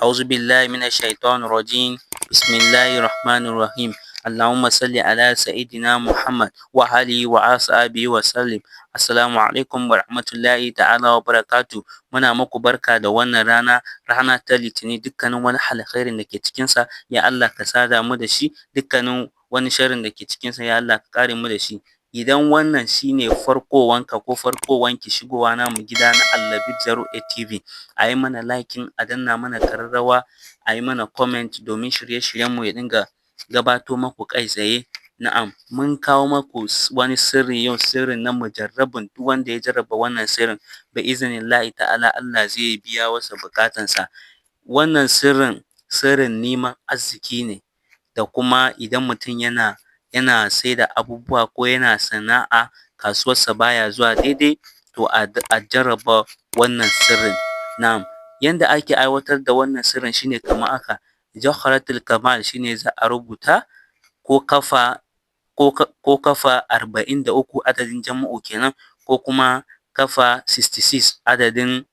أعوذ بالله من الشيطان الرجيم. بسم الله الرحمن الرحيم. اللهم صل على سيدنا محمد وآله وأصحابه وسلم. Assalamu alaikum warahmatullahi ta'ala wa barakatuh. Muna muku barka da wannan rana, rana ta Litinin. Dukkanin wani alkhairin da ke cikinsa, ya Allah ka sada mu da shi. Dukkanin wani sharrin da ke cikinsa, ya Allah ka kare mu da shi. Idan wannan shine farkowanka ko farkowanki shigowa namu gida na Allabib 08 TV, a yi mana liking, a danna mana kararrawa, a yi mana comment, domin shirye-shiryenmu ya dinga gabato maku kai tsaye. Na'am, mun kawo maku wani sirri yau. Sirrin na mujarrabin, duk wanda ya jarraba wannan sirrin, bi iznillahi ta'ala Allah zai biya masa buƙatansa. Wannan sirrin, sirrin neman arziki ne, da kuma idan mutum yana saida abubuwa ko yana sana'a, kasuwarsa baya zuwa daidai, to a jarraba wannan sirrin. Na'am, yanda ake aiwatar da wannan sirrin shine kamar haka: Jawharatul Kamal shine za a rubuta, ko kafa 43, adadin jam'u kenan, ko kuma kafa 66, adadin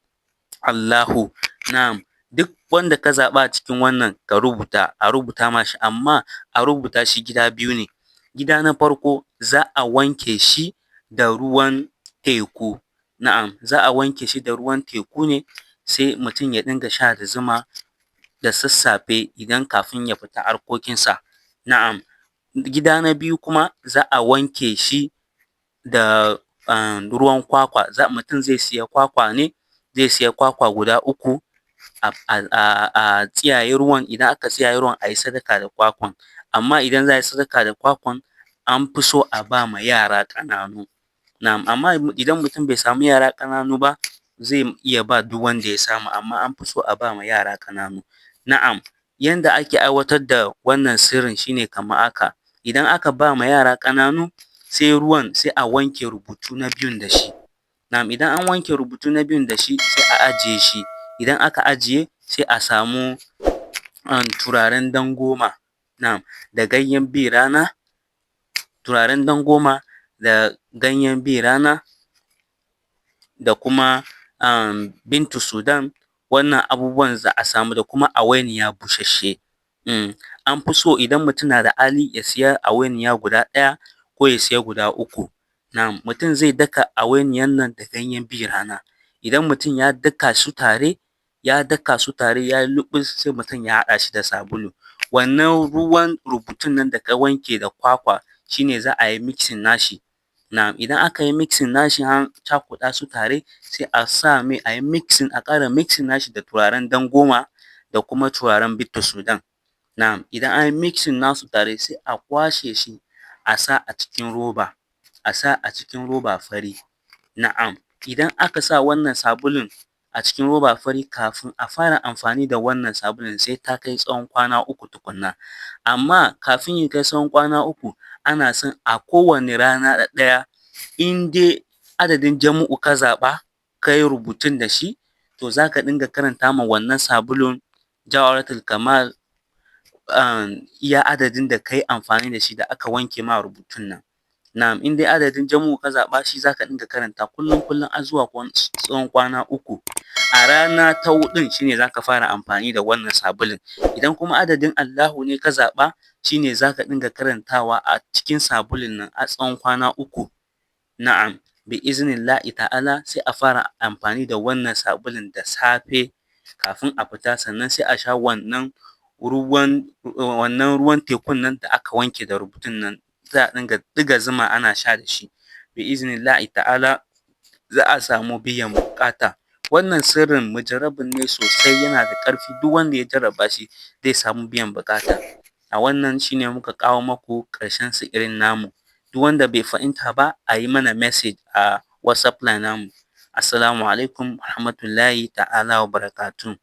Allahu. Na'am, duk wanda ka zaɓa a cikin wannan ka rubuta, a rubuta ma shi, amma a rubuta shi gida biyu ne. Gida na farko, za a wanke shi da ruwan teku. Na'am, za a wanke shi da ruwan teku ne, sai mutum ya dinga sha da zuma da sassafe idan kafin ya fita harkokinsa. Na'am, gida na biyu kuma, za a wanke shi da ruwan kwakwa. Mutum zai siya kwakwa ne, zai siya kwakwa guda uku, a tsiyaye ruwan. Idan aka tsiyaye ruwan, a yi sadaka da kwakwan. Amma idan za a yi sadaka da kwakwan, an fi so a ba ma yara ƙananu. Na'am, amma idan mutum bai samu yara ƙananu ba, zai iya ba duk wanda ya samu, amma an fi so a ba ma yara ƙananu. Na'am, yanda ake aiwatar da wannan sirrin shine kamar haka: idan aka ba ma yara ƙananu, sai ruwan, sai a wanke rubutu na biyun da shi. Na'am, idan an wanke rubutu na biyun da shi, sai a ajiye shi. Idan aka ajiye, sai a samu turaren dangoma, na'am, da ganyen bi rana, turaren dangoma da ganyen bi rana, da kuma bintu sudan. Wannan abubuwan za a samu, da kuma awainiya busasshe. An fi so idan mutum na da hali ya siya awainiya guda ɗaya ko ya siya guda uku. Na'am, mutum zai daka awainiyan nan da ganyen bi rana. Idan mutum ya daka su tare, ya daka su tare, ya yi luɓus, sai mutum ya haɗa shi da sabulu. Wannan ruwan rubutun nan da ka wanke da kwakwa shine za a yi mixing nashi. Na'am, idan aka yi mixing nashi, an cakuɗa su tare, sai a sa mai, a yi mixing, a ƙara mixing nashi da turaren dangoma da kuma turaren bintu sudan. Na'am, idan an yi mixing nasu tare, sai a kwashe shi, a sa a cikin roba, a sa a cikin roba fari. Na'am, idan aka sa wannan sabulun a cikin roba fari, kafin a fara amfani da wannan sabulun sai ta kai tsawon kwana 3 tukunna. Amma kafin ya kai tsawon kwana 3, ana son a kowane rana ɗaya, in dai adadin jam'u ka zaɓa ka yi rubutun da shi, to za ka dinga karanta ma wannan sabulun Jawharatul Kamal iya adadin da ka yi amfani da shi da aka wanke ma rubutun nan. Na'am, in dai adadin jam'u ka zaɓa, shi za ka dinga karanta kullum kullum har zuwa tsawon kwana 3. A rana ta huɗun shine za ka fara amfani da wannan sabulun. Idan kuma adadin Allahu ne ka zaɓa, shine za ka dinga karantawa a cikin sabulun nan har tsawon kwana 3. Na'am, bi iznillahi ta'ala sai a fara amfani da wannan sabulun da safe kafin a fita. Sannan sai a sha wannan ruwan tekun nan da aka wanke da rubutun nan, za a dinga ɗiga zuma ana sha da shi. Bi iznillahi ta'ala za a samu biyan buƙata. Wannan sirrin mujarrabin ne sosai, yana da ƙarfi. Duk wanda ya jarraba shi zai samu biyan buƙata. A wannan shine muka kawo maku ƙarshen sihirin namu. Duk wanda bai fahimta ba, a yi mana message a WhatsApp line namu. Assalamu alaikum warahmatullahi ta'ala wa barakatuh.